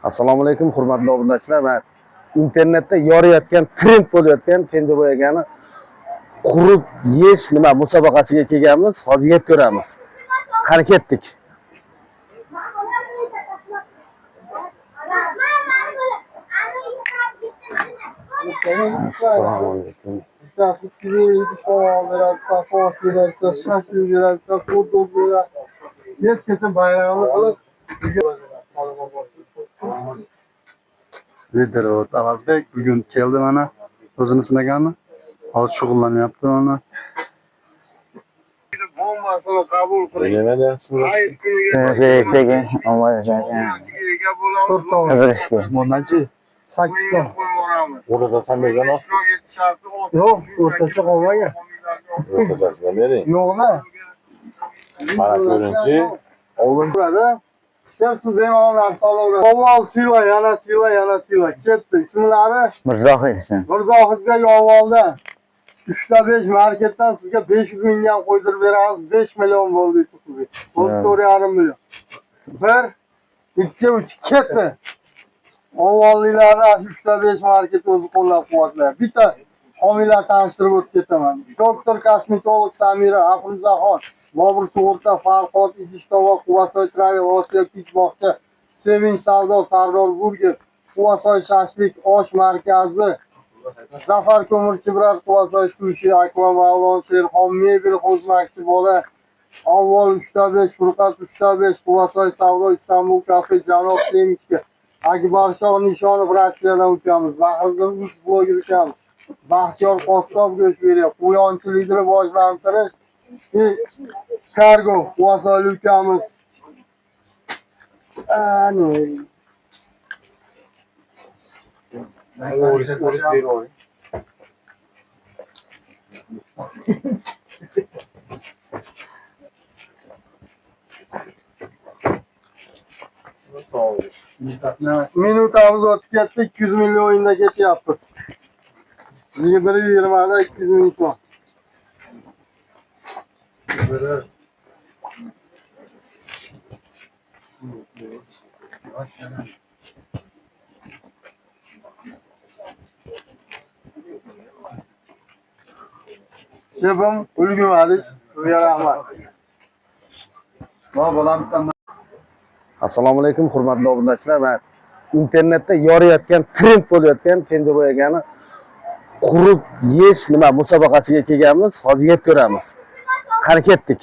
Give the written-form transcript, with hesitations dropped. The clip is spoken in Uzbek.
Assalomu alaykum, hurmatli obunachilar. Va internetda yoriyotgan, trend bo'layotgan Kenjaboy akani qurib yeyish nima musobaqasiga kelganmiz. Hozir yeb ko'ramiz. Qani, ketdik. Assalomu alaykum. Bittasi 250 so'm beradi, bittasi osh beradi, bittasi shashlik beradi, bittasi hot-dog beradi. Hech bayramni qilib Lider вот Avazbek bugun keldi mana, o'zini sinagani. Hozir shug'ullanyapti mana. Bombasini qabul qiling. Nima deyapsiz? Hayit kuniga Keyin ega bo'lamiz. Bundanchi Sakkizta. Qo'yib O'rtasini bergan oz. Yo'q, o'rtacha qolmagan. O'rtachasidan bering. Yo'qda. Mana ko'ringchi. Oldin turadi. Hepsi bemalol narsa olaveradi. Avval siyla, yana siyla, yana siyla. Ketdi. Ismlari Mirzohid ismi. Mirzohidbek Ovvolda. 3 ta 5 marketdan sizga 500 mingga ham qo'ydirib beramiz. 5 million bo'ldi sizga. O'zi 4,5 million. 1 2 3 ketdi. Ovvolliklarni 3 ta 5 market o'zi qo'llab-quvvatlaydi. Bitta homiylar tanishtirib o'tib ketaman. Doktor kosmetolog Samira, Afruzaxon, Bobur sug'urta, Farhod, Idish tovoq, Quvasoy Travel, Osiyo Kich bog'cha, Sevinch savdo, Sardor Burger, Quvasoy shashlik osh markazi, Zafar ko'mirchi brat, Quvasoy sushi, Akva Mavlon, Sherxon mebel, Xo'zmakchi bola, Avval 3 ta 5, Furqat 3 ta 5, Quvasoy savdo, Istanbul kafe, Janob Semishka, Akbarshoh Nishonov Rossiyadan ukamiz, Bahriddin uz bloger ukamiz, Baxtiyor qassob go'sht beryapti, Quyonchilikni rivojlantirish, Kargo, Quvasoyli ukamiz. Ani. O'ris o'ris berib oling. Minutamiz o'tib ketdi, 200 million o'yinda ketyapmiz. 1:20da 200 ming so'm. Shefim, ulgurmadik. Sizga rahmat. Va bolam bitta Assalomu alaykum, hurmatli obunachilar. Va internetda yoriyotgan, trend bo'layotgan Kenjaboy akani qurib yeyish nima musobaqasiga kelganmiz. Hozir yeb ko'ramiz. Qani, ketdik.